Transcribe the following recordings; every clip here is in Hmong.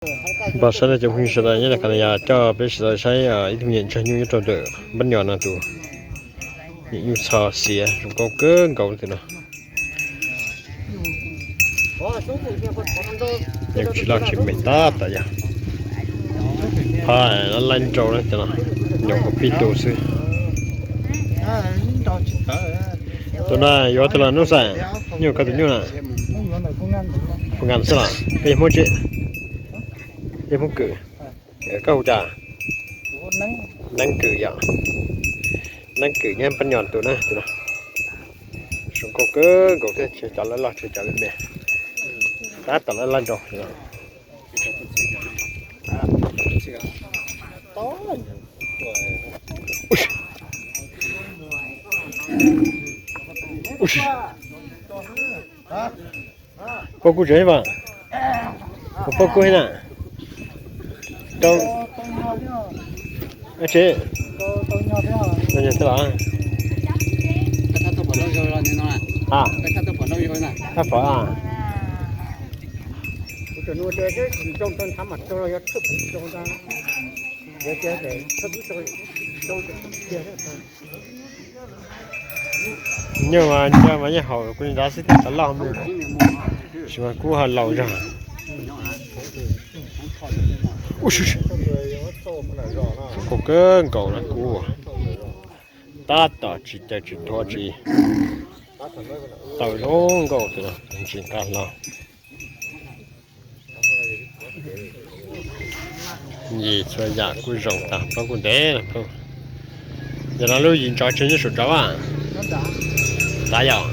Npaj saib no cov phooj ywg sawv daws, nyob rau qhov no yog coj peb sawv daws saib ib tug me nyuam ntsuag nyuj nyob rau ntawm npab nyos no tus nyuam nyuj txho xiav zoo nkauj kawg nkaus li no. Nyuam tsis loj tsis me tab tom yog phab laib nrau na cov no, nyuam kaum pib tu xwb. Tus no yuav tus los Nuj Xais, nyuj koj tus nyuj na. Puas nkam xwb los koj yog Hmoob tsi? Yog Hmoob Kwm. Koj hu cas? Neeb Kwm yom. Neeb Kwm nyob Pab Nyos tus na tus no. Zoo nkauj kawg nkaus thiab, tsis cov loj loj tsis cov me me, tab tom loj loj nrau. Poj kub tsev mas, poj kub na. Rau tsev, tau nyob thiab los? Thaj pom a. Nyuj mas nco mas yeej haum kuv li ntawd xwb thiaj tau loj mus, tab sis mas kub ho laus zog. Zoo nkauj kawg nkaus na kub, tab tom tsis caw tsis thuav tsis tau zoo nkauj tus no ntsis nqa hlo. Yim txhua yam kuj zoo tag plaub kuj ntev. Yog no lub yim ntsov tsev nyob saum nrad a. Nrad yom.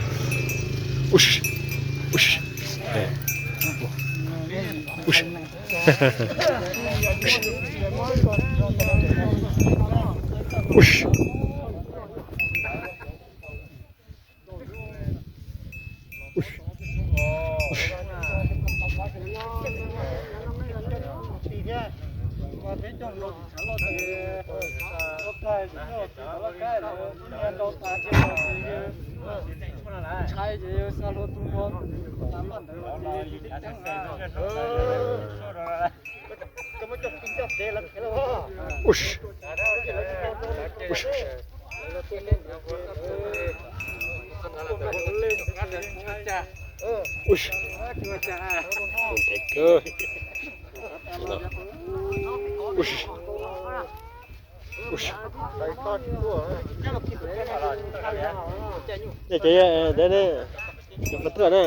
Ces cov ntev ne, cov pov tuaj na,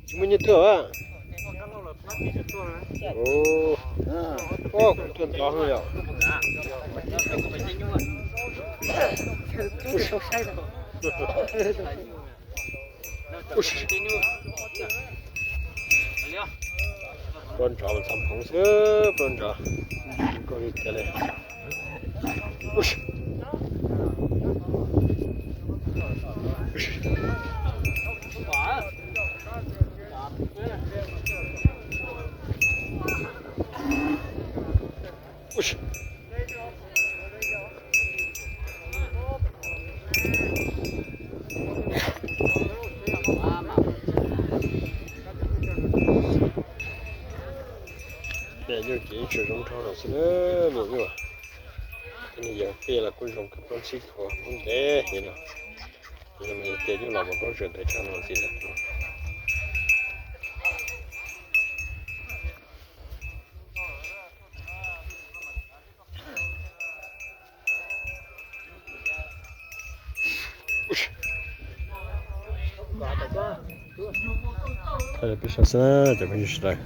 tsis muaj nyiaj tuaj a. Kuv tuaj ntxov yom. Plob ntsov mas txhob phoov xwb, plob ntsov. Koj li tias li. Nyuj ces ib txwm zoo nraug no xwb na, me nyuj. Tej niag yawg pej los kuj zoo kawg, plaub tsib tug poob ntev heev no. Ces yog tias nyuj los mas plaub tseem ntev tshaj no xwb na. Peb saib xwb na cov phooj ywg sawv daws,